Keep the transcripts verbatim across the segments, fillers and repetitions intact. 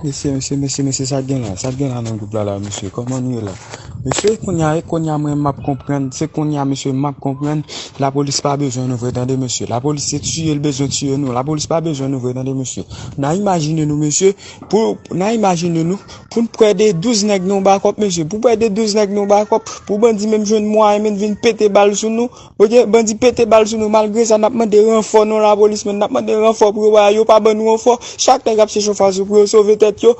Mesye, mesye, mesye, mesye, sa k gen la? Sa k gen la nan gwoup la la, mesye? Kòman nou ye la? Mesye, kounye a, e kounye a mwen m ap konprann. Se kounye a, mesye, m ap konprann. Lapolis pa bezwen nou vre, tande, mesye. Lapolis se tiye l bezwen tiye nou. Lapolis pa bezwen nou vre, tande, mesye. N a imajine nou, mesye, pou, n a imajine nou, pou n pran de douz nèg nan yon bakòp, mesye. Pou pran de douz nèg nan yon bakòp, pou bandi menm jwenn mwayen menm vin pete bal sou nou, oke, bandi pete bal sou nou. Malgre sa, n ap mande ranfò nan lapolis, men n ap mande ranfò pou yo ba yo pa ban nou ranfò. Chak nèg ap chèche yon fason pou yo sove tèt yo.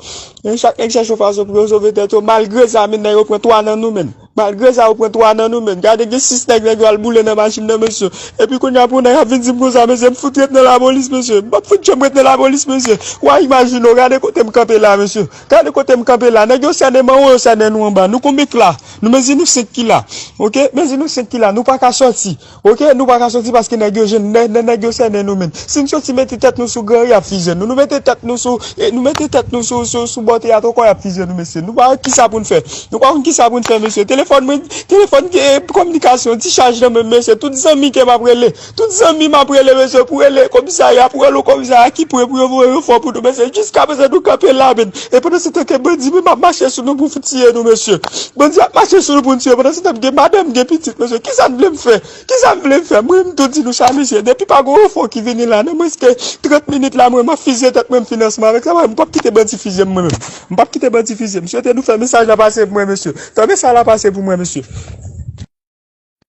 Men chak nèg chèche yon fason pou yo sove tèt yo. Malgre sa, men nèg yo pran twa nan nou, men. Malgre sa, yo pran twa nan nou, men. Gade, gen sis nèg, nèg yo al boule nan machin nan, mesye. Epi kounye a, pou nèg ap vin di m konsa, mesye, m fout ret nan lapolis, mesye. M p ap fout janm ret nan lapolis, mesye. W a imajine w, gade kote m kanpe la, mesye. Gade kote m kanpe la. Nèg yo sènen m anwo, yo sènen nou anba. Nou konbyen k la? Nou mezi nou senk ki la. Oke? Mezi nou senk ki la. Nou pa ka sòti. Oke? Nou pa ka sòti paske nèg yo jwenn, nè-, nè-, nèg yo sènen nou, men. Si n sòti mete tèt nou sou gran, y ap fizye nou. Nou mete tèt nou sou, e, nou mete tèt nou sou, sou, sou bò teyat ankò, y ap fizye nou, mesye. Nou pa konn kisa pou n fè. Nou pa konn kisa pou n fè, mesye. Telefòn mwen, telefòn, e, kominikasyon, ti chaj nan men m, mesye. Tout zanmi ke m ap rele. Tout zanmi m ap rele, mesye, pou rele komisarya, pou rele komisarya ki pre pou yo voye ranfò pou nou, mesye. Jiskaprezan, nou kanpe la, men. E pandan se tan ke bandi menm ap mache sou nou pou tiye nou, mesye. Bandi ap mache sou nou pou n tiye. Pandan se tan, m gen madanm, m gen pitit, mesye. Kisa n vle m fè? Kisa n vle m fè? Mwen, m tou di nou sa, mesye. Depi pa gen ranfò ki vini la, nan mwens ke trant minit la, mwen, m ap fizye tèt mwen, m fin ansanm avèk sa. M p ap kite bandi fizye m, mwen menm. M p ap kite bandi fizye m. M swete nou fè mesaj la pase pou mwen, mesye. Fè mesaj la pase pou mwen, mesye.